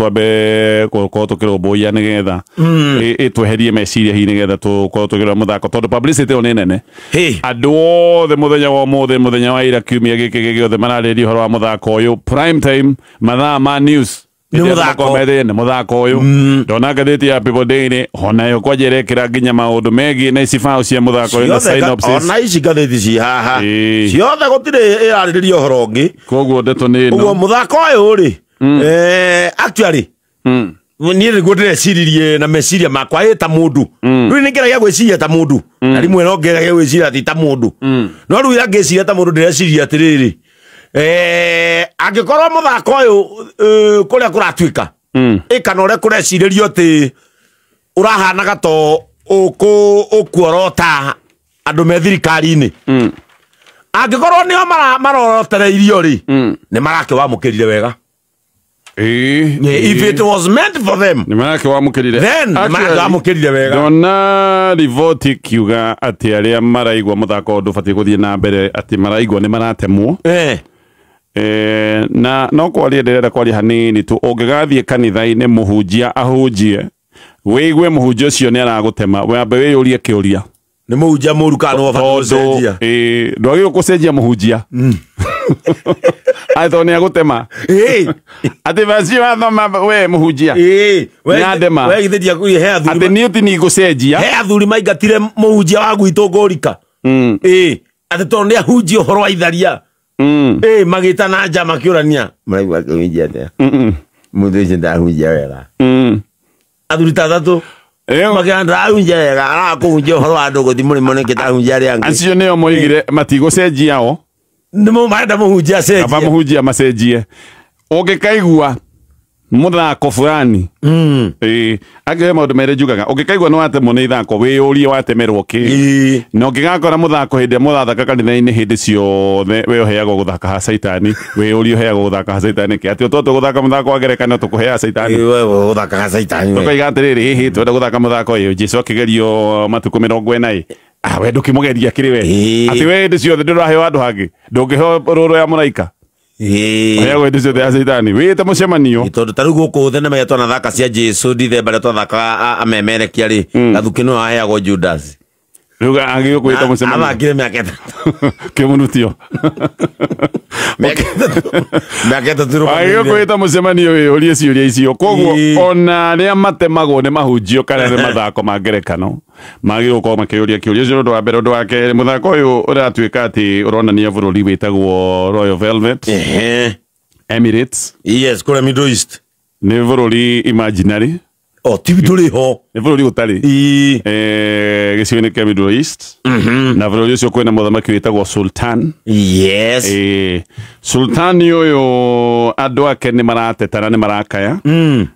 Twambe gũkorwo tũkĩrũmbũiya nĩgetha ĩtweherie meciria hihi, nĩgetha tũkorwo tũkĩrora mũthako, tondũ publicity ĩyo nĩ nene. Andũ othe mũthenya wa ũmũthĩ, mũthenya wa ira, kiumia gĩkĩ gĩothe mararĩria ũhoro wa mũthako ũyũ, prime time, mathaa ma news. Nĩ Hĩndĩ ĩrĩa mũthako. makoragwo methĩte mũthako ũyũ. Ndona ngathĩti ya People Daily onayo kwanja ĩrekĩra nginya maũndũ megiĩ na icibaũ cia mũthako ũyũ na Ciothe synopsis. ona ici ngathĩti ci haha, ciothe gũtirĩ ĩrarĩrĩria ũhoro ũngĩ. Koguo ndeto nĩ Ũguo ĩno. Mũthako ũyũ rĩ, actually niĩ nĩguo ndĩreciririe na meciria makwa ĩ ta mũndũ. Rĩu nĩ ngeragia gwĩciria ta mũndũ, na rĩmwe no ngeragia gwĩciria ti ta mũndũ, no rĩu ira ngĩciria ta mũndũ ndĩreciria atĩrĩrĩ, angĩkorwo mũthako ũyũ, kũrĩa kũratuĩka ĩ kana ũrĩa kũrecirĩrio atĩ ũrahanaga to ũkuorota andũ me thirikari-inĩ, angĩkorwo nĩo marorotereirio rĩ, nĩ marakĩwamũkĩrire wega. If it was meant for them, Nĩ marakĩwamũkĩrire. then nĩ marakĩwamũkĩrire wega. Ndona riboti ikiuga atĩ arĩa maraigua mũthako ũyũ ndũbatiĩ gũthiĩ na mbere, atĩ maraigua nĩ maratemwo. Na no kwaria ndĩrenda kwaria hanini tu. Ũngĩgathiĩ kanitha-inĩ, mũhunjia ahunjie, wĩigue mũhunjia ũcio nĩ aragũtema, wambe wĩyũrie kĩũria. Nĩ mũhunjia mũru kana nĩ wabatiĩ Tondũ gũcenjia? Ndwagĩrĩirwo gũcenjia mũhunjia atĩ tondũ nĩ agũtema, atĩ vaci wathoma we mũhunjia Nĩandema. We githĩ ndiakuire he athuri atĩ niĩ ti nigũcenjia. He athuri maingatire mũhunjia wa gwitũ ngũrika, atĩ tondũ nĩ ahunjia ũhoro wa itharia. Magĩtana nja makĩũrania, maraigua akĩhunjia atĩa mũndũ ũcio? Ndahunjia wega. Athuri ta atatũ makĩra ndahunjia wega, araga kũhunjia ũhoro wa andũ gũthiĩ mũrĩmo nĩkĩ tahunjia arĩa angĩ? Acio nĩo moigire matigũcenjia o. Nĩ marenda mũhunjia Kaba acenjie. Mũhunjia macenjie. Ũngĩkaigua mũthako fulani, angĩ he maũndũ merĩ njugaga. Ũngĩkaigua nĩ watemwo nĩ ithako, wĩyũrie watemerwo kĩ. Na ũngĩgakora mũthako hĩndĩ ĩrĩa mũrathaka kanitha-inĩ, hĩndĩ ciothe we ũheagwo gũthaka ha caitani, wĩyũrie ũheagwo gũthaka ha caitani kĩ, atĩ ũtwatwo gũthaka mũthako wa ngerekano tũkũheaga caitani. We ũthakaga caitani we. Tũkoiga atĩrĩrĩ, hihi twenda gũthaka mũthako ũyũ, Jesu akĩgerio matukũ 40 ĩ, ah, we ndũkĩmũgeria kĩrĩ we, atĩ we hĩndĩ ciothe ndũraheo handũ hangĩ, ndũngĩheo rũrũ ya mũraika, ũheagwo hĩndĩ ciothe ya caitani wĩte mũcemanio. Tondũ ta rĩu gũkũ thenema ĩrĩa twanathaka cia Jesu Ndithemba ĩrĩa twathakaga amemerekia rĩ, gathuki nĩwe waheagwo Judas. Rĩu agĩrĩirwo kwĩta mũcemanio. Athakire mĩaka 3. Kĩmunutio. Mĩaka 3 Agĩrĩirwo rũgamĩrĩire. kwĩta mũcemanio wĩyũrie ciũria icio. Koguo ona arĩa matemagwo nĩ mahunjio kana nĩ mathako ma ngerekano magĩrĩirwo gũkorwo makĩyũria kĩũria ũcio. Ũndũ wa mbere. Ũndũ wa kerĩ, mũthako ũyũ ũratuĩka atĩ ũronania bũrũri wĩtagwo Royal Velvet Emirates. Yes, kũrĩa Middle East. Nĩ bũrũri imaginary. O ti ndũrĩ ho. Nĩ bũrũri ũtarĩ gĩcigo-inĩ kĩa Middle East, na bũrũri ũcio kwĩna mũthamaki wĩtagwo Sultan. Sultan ũyũ andũ ake nĩ maratetana, nĩ marakaya,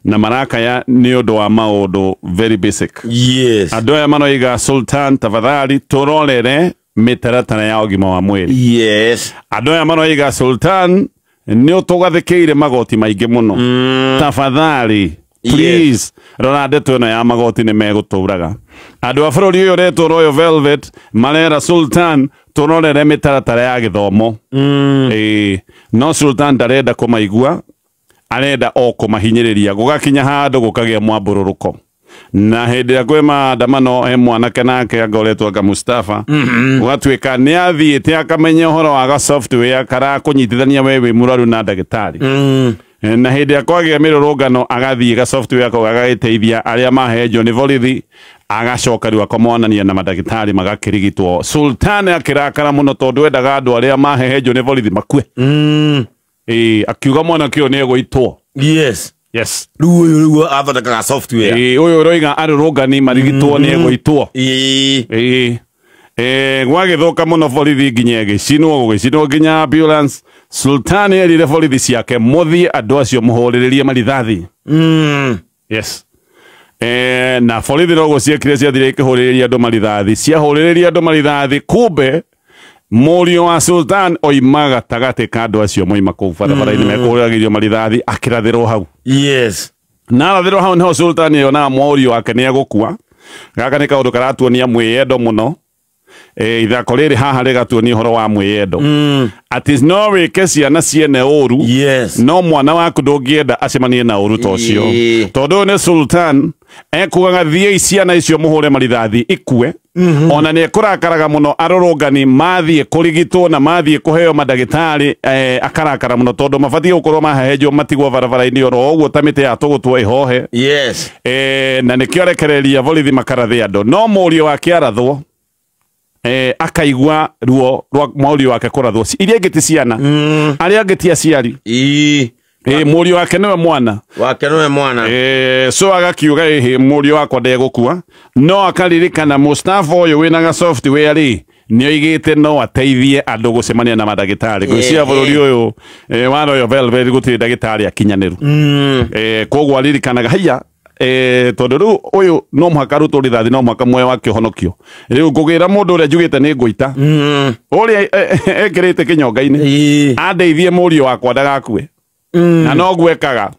na marakaya nĩ ũndũ wa maũndũ very basic. Andũ aya maroiga, "Sultan, tafadhali tũrorere mĩtaratara ya ũgima wa mwĩrĩ." Andũ aya maroiga, "Sultan, nĩ ũtũgathĩkĩire magoti maingĩ mũno, tafadhali please rora ndeto ĩno ya magoti nĩ megũtũraga." Andũ a bũrũri ũyũ ũretwo Royal Velvet marera Sultan tũrorere mĩtaratara ya gĩthomo. No Sultan ndarenda kũmaigua, arenda o kũmahinyĩrĩria. Gũgakinya handũ gũkagĩa mwambũrũrũko, na hĩndĩ ĩrĩa kwĩ maandamano he mwanake nake anga ũretwo anga Mustafa, gũgatuĩka nĩ athiĩte akamenya ũhoro wa ga software karakũnyitithania we wĩ mũrwaru na ndagĩtarĩ. Na hĩndĩ ĩrĩa kwagĩa mĩrũrũngano, agathiĩ ga software kau agagĩteithia arĩa mahenjwo nĩ borithi, agacoka rĩu akamonania na mandagĩtarĩ magakĩrigitwo. Sultan akĩrakara mũno tondũ endaga andũ arĩa mahehenjwo nĩ borithi makue. Akiuga mwanake ũyũ nĩ egũitwo. Yes. Rĩu ũyũ rĩu athondekaga software. Ũyũ ũroiga arũrũngani marigitwo nĩ egũitwo. Gwagĩthũka mũno, borithi nginya ĩgĩcinwo, gũgĩcinwo nginya ambulance. Sultan erire borithi ciake, "Mũthiĩ andũ acio mũhũrĩrĩrie marithathi." Yes. Na borithi noguo ciekire, ciathire ikĩhũrĩrĩria andũ marithathi, ciahũrĩrĩria andũ marithathi, kumbe mũriũ wa Sultan oima gatagatĩ ka andũ acio moima kũu barabara-inĩ mekũhũragĩrio marithathi, akĩrathĩrwo hau. Na arathĩrwo hau nĩho Sultan yonaga mũriũ wake nĩ egũkua. Gaka nĩ kaũndũ karatuonia mwĩyendo mũno. Ithako rĩrĩ haha rĩgatuonia ũhoro wa mwĩyendo atĩ no wĩke ciana ciene ũru. Yes. No mwana waku ndũngĩenda acemanie na ũru ta ũcio. Tondũ ũyũ nĩ Sultan ekugaga thiĩi ciana icio mũhũre marithathi ikue. Ona nĩ ekũrakaraga mũno arũrũngani mathiĩ kũrigitwo na mathiĩ kũheo mandagĩtarĩ, akarakara mũno tondũ mabatiĩ gũkorwo mahehenjwo matigwo barabara-inĩ oro ũguo ta mĩtĩ ya tũgũtwo ĩhohe. Yes. Na nĩkĩo arekereria borithi makarathe andũ, no mũriũ wake arathwo, akaigua ruo rwa mũriũ wake kũrathwo. Iria ingĩ ti ciana, arĩa angĩ ti aciari. Mũriũ wake nĩwe mwana. Wake nĩwe mwana. So agakiuga ĩhĩ mũriũ wakwa ndegũkua, no akaririkana Mustafa ũyũ wĩna ga software rĩ nĩoigĩte no ateithie andũ gũcemania na mandagĩtarĩ. Ngwĩciria bũrũri ũyũ wa Royal Velvet gũtirĩ ndagĩtarĩ akinyanĩru. Koguo aririkanaga haiya, tondũ rĩu ũyũ no mũhaka arutwo rithathi, no mũhaka muoyo wake ũhonokio. Rĩu ngũgĩra mũndũ ũrĩa njugĩte nĩ ngũita, ũrĩa ekĩrĩte kĩnyonga-inĩ, andeithie mũriũ wakwa ndagakue. Na noguo ekaga,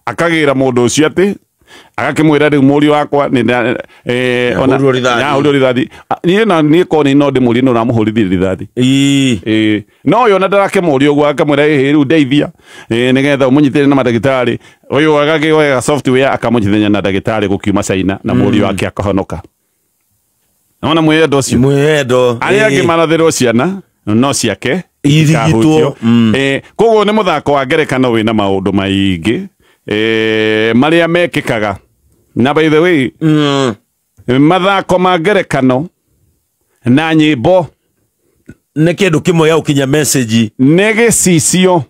akagĩra mũndũ ũcio atĩ agakĩmwĩra rĩu mũriũ wakwa nĩ rithathi. Niĩ na niĩ korwo nĩ no ndĩmũrie no ramũhũrithie rithathi. No ũyũ ona ndarakĩmũria ũguo, akamwĩra ĩhĩ rĩu ndeithia, nĩgetha ũmũnyitĩre na mandagĩtarĩ. Ũyũ agakĩoya software akamũnyitithania na ndagĩtarĩ gũkiuma China na mũriũ wake akahonoka. Nona mwĩyendo ũcio. Mwĩyendo. Arĩa angĩ marathĩrwo ciana no ciake irigitwo. Koguo nĩ mũthako wa ngerekano wĩna maũndũ maingĩ marĩa mekĩkaga. Na by the way, mathako ma ngerekano na nyĩmbo nĩ kĩndũ kĩmwe gĩa gũkinyia message, nĩ gĩcicio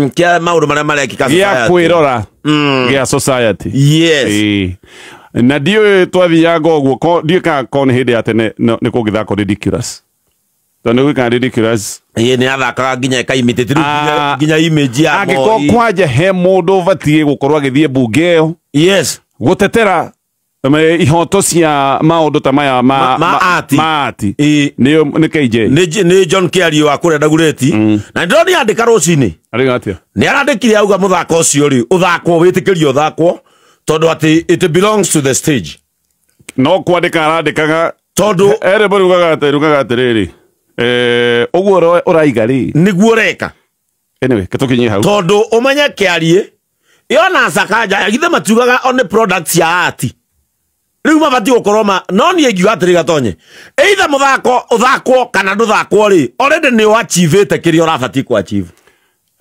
kĩa maũndũ marĩa marekĩka gĩa kwĩrora gĩa society. Yes. Na ndiũĩ twathiaga ũguo, ndiũĩ kana korwo nĩ hĩndĩ ya tene nĩ kũngĩthakwo ridiculous. Tondũ nĩ gwĩkaga ridiculous. Ĩĩ nĩ athakaga nginya ĩkaimitate rĩu nginya image ya Moi. Angĩkorwo kwanja he mũndũ ũbatiĩ gũkorwo agĩthiĩ mbunge ĩyo. Yes. Gũtetera ihoto cia maũndũ ta maya ma ati. Nĩ KJ. Nĩ John Kĩario wa kũrĩa Dagoretti. Na ndĩronire andĩka rũcinĩ. Arĩga atĩa? Nĩ arandĩkire auga mũthako ũcio rĩ ũthakwo, wĩtĩkĩrio ũthakwo, tondũ atĩ it belongs to the stage. No kwandĩka arandĩkaga tondũ ere rugaga atĩrĩrĩ, ũguo ũraiga rĩ nĩguo ũreka. Anyway, tũkinyie hau. Tondũ ũmenye Kĩarie yona Sakaja githe matiugaga one products ya ati rĩu mabatiĩ gũkorwo ma no niĩ ingiuga atĩrĩ Gatonye, either mũthako ũthakwo kana ndũthakwo rĩ, already nĩ ũachievĩte kĩrĩa ũrabatiĩ kũachieve.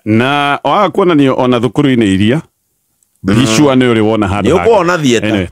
Na waga kuonanio ona thukuru-inĩ iria ndicua nĩ ũrĩ wona handũ Nĩ ũkuona theatre.